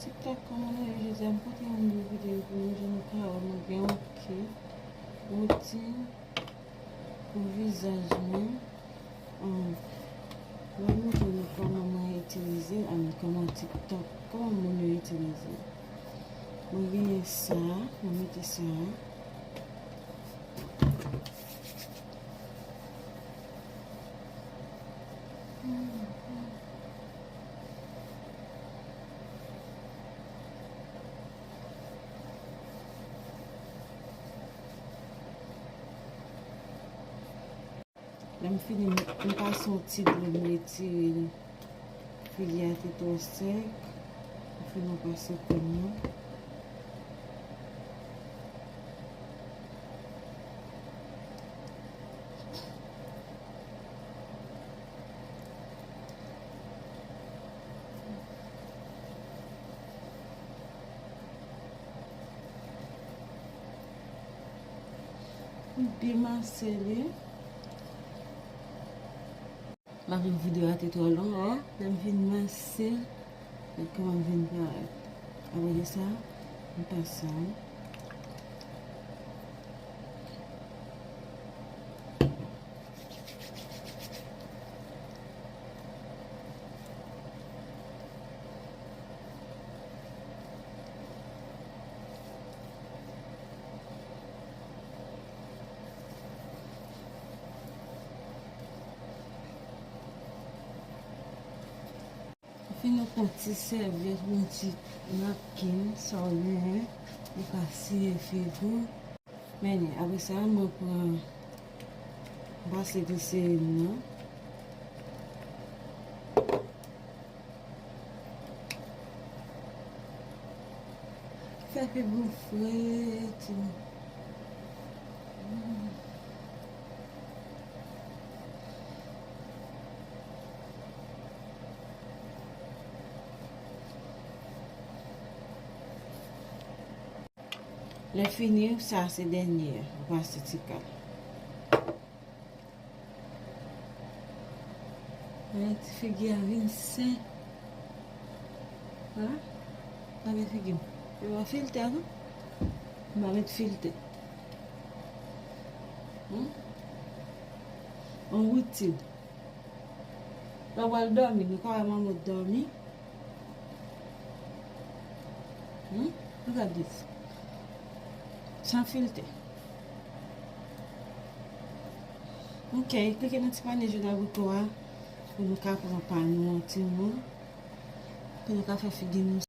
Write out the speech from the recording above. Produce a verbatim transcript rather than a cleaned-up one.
TikTok, kòman nou ye jodi a? M pote yon nouvo videyo pou nou, jan nou ka wè mwen gen yon kit, woutin pou vizaj mwen. Hum, mwen montre nou kòman mwen itilize, I mean, kòman TikTok, kòman moun yo itilize. Mwen genyen sa, mwen mete sa. Lè m fini, m pase yon ti dlo, m retire li. Figi a te twò sèk. M fin pase kòm nan. M byen mase li. M pa vle videyo a te twò long, wè. Lè m fin mase l, gad kòman l vin parèt. Apre sa, m pase l. Epi nou pran ti sèvyèt, yon ti napkin, sa w genyen, ou ka siye figi w. Men apre sa, mwen pran, m pase gliserin nan. Fè figi w fre, timoun. Lè fini, sa se dènye a, ou pase ti kal. Gade ti figi a vin sen. Ha? Gade figi m. Yo pa filtè, non? M pa met filtè. Hmm? On woutin. Lè w pral dòmi, nou ka wè manman w dòmi. Hmm? Regardez. San filtè. Ok, klike nan ti panye jòn abriko a pou nou ka pran pa nou an timoun. Pou nou ka fè figi nou